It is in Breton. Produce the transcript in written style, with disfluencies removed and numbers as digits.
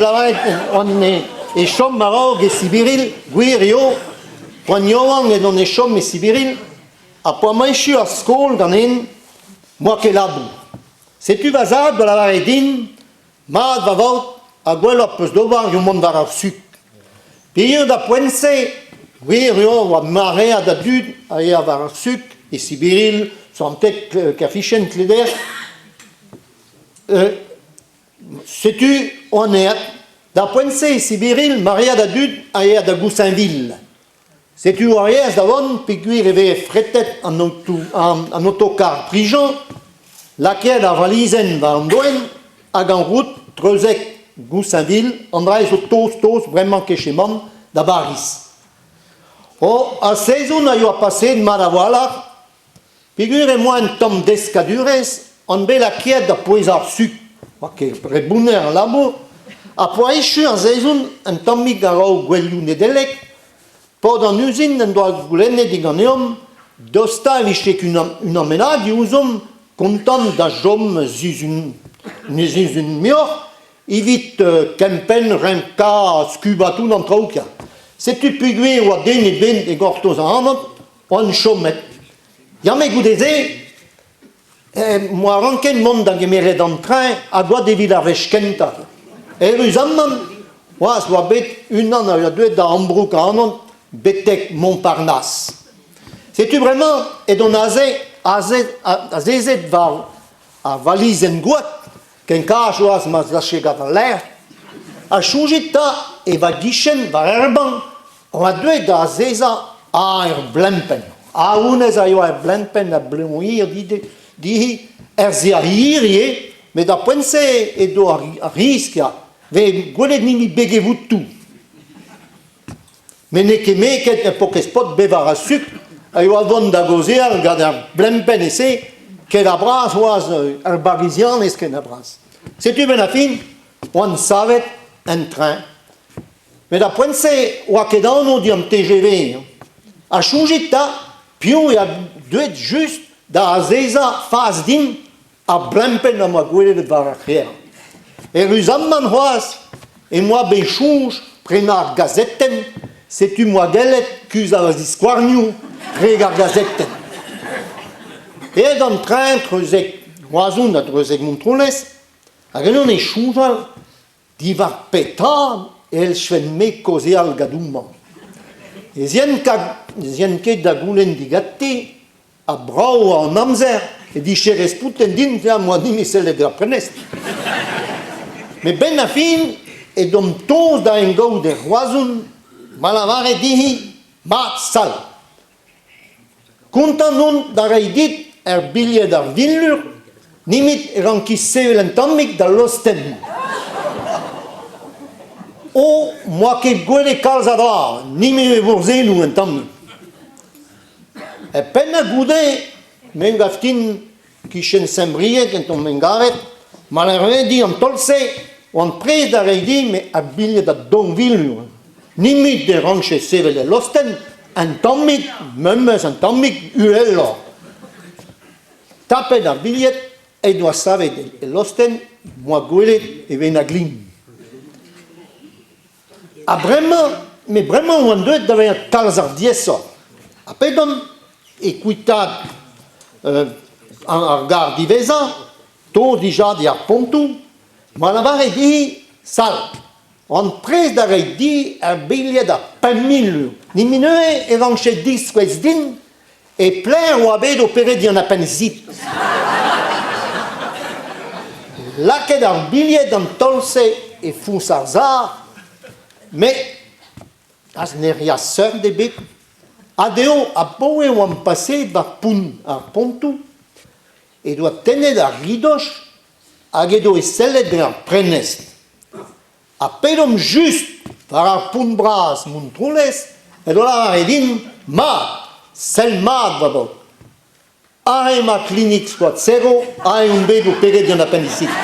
Lavaret on e chom a-raok e Sibiril, gwir eo, poan yaouank edon e chom e Sibiril, ha p'oa ma echu ar skol ganin, 'moa ket labour. Setu va zad da lavaret din, mat va vaot, ha gwelloc'h 'peus d'ober eo mont war ar suk. Peogwir da poent-se, gwir eo oa maread a dud a ya war ar suk e Sibiril, Santeg, Kerfichen, Kleder. Setu on aet. D'ar poent-se e Sibiril, maread a dud a ya da Goussainville. Setu a reas da vont peogwir e veze fretet an an otokar Prigent, lakaet ar valizenn war an doenn hag an rout treuzek Goussainville, an dra zo tost-tost bremañ kechemant da Bariz. Oh, ar sezon a yoa paseet mat a-walc'h Peogwir em boa un tamm deskadurezh on bet lakaet da pouezañ ar suk, oa ket re bounner al labour, ha p'oa echu ar sezon un tammig a-raok gouelioù Nedeleg, paotr an uzin en doa goulennet diganeomp dostañ e vije unan bennak diouzhomp kontant da chom sizhun sizhun muioc'h evit kempenn renkañ skubañ tout an traoù kia. Setu peogwir oa den ebet e gortoz ac'hanomp On chomet. Ya met goude-se em boa ranket mont da gemeret an treñ hag oad evit ar wech kentañ. Eüruzamant c'hoazh oa bet unan a oa deuet da ambroug ac'hanon betek Montparnasse. Setu bremañ edon aze, aze, azezet war ar valizenn goad, ken kaz c'hoazh ma 'z gant al lec'h. Ha soñjit 'ta e va gichen war ar bank oa deuet da azezañ er blempenn. Ha honnezh a yoa er blempenn a bleuñv hir dezhi er hir ivez, met d'ar poent-se edo ar risk ya. Vez gwelet hini beg e votoù. Met n'eo ket me ket er paourkaezh paotr bevañ a sukr a yoa vont da gaozeal gant ar blempenn e-se, ken a bras c'hoazh ar barizianez ken a bras. Setu benn ar fin oan savet en treñ. Met ar poent-se oa ket anv di an TGV. Ha soñjit 'ta piv eo deuet just da azezañ fas din ar blempenn am boa gwelet war ar c'hêr. Eüruzamant c'hoazh em boa bet soñj prenañ ar gazetenn, setu 'm boa gellet kuzhañ va ziskouarnioù dre ar gazetenn. Aet an treñ treuzek Roazhon ha treuzek Montroulez, hag eno e soñjal Diwar petra e c'hellfen-me kaozeal gant homañ? Ne z'ean ket da goulenn digante ha brav oa an amzer e vije respontet din am boa din sellet er prenestr. Met benn ar fin edomp tost da engaout er Roazhon ma lavare dezhi mat sall. Kontant on da reiñ dit ur bilhed ar vilur nemet e ranki sevel un tammig da lostenn. O, 'moa ket gwelet kalz a dra, nemet e vourzennoù un tammig. E penn goude, me 'gav din kichen Saint-Brieuc en tamm garet, malervediñ an taol-se oan prest da reiñ din me ar bilhed a daou vil. Nemet e rankje sevel e lostenn un tammig, memes un tammig uheloc'h. Tapet ar bilhed en doa savet e lostenn, 'moa gwelet e venn-a-glin. Ha bremañ, met bremañ oan deuet da vezañ kalz ar diaesoc'h. Ha p'edon é kuitaat ar gar diwezhañ, to dija di ar pontoù, ma lavare dit sal, oan prest da reiñ dit ur bilhed a 5000 lur. Nemet neuze e rankje diskouez din e pelec'h oa bet operet an appendisit. Lakaet ar bilhed an taol-se e foñs ar sac'h, met az ne reas seurt ebet. Ha dezho abaoe oamp paseet war pont ar pontoù he doa tennet ar ridoj hag edo e sellet dre ar prenestr. Ha p'edomp just war ar pont bras Montroulez edo lavaret din mat, sell mat va baotr. Aze emañ klinik Skoad Serro, aze on bet o pedet gant appendicite.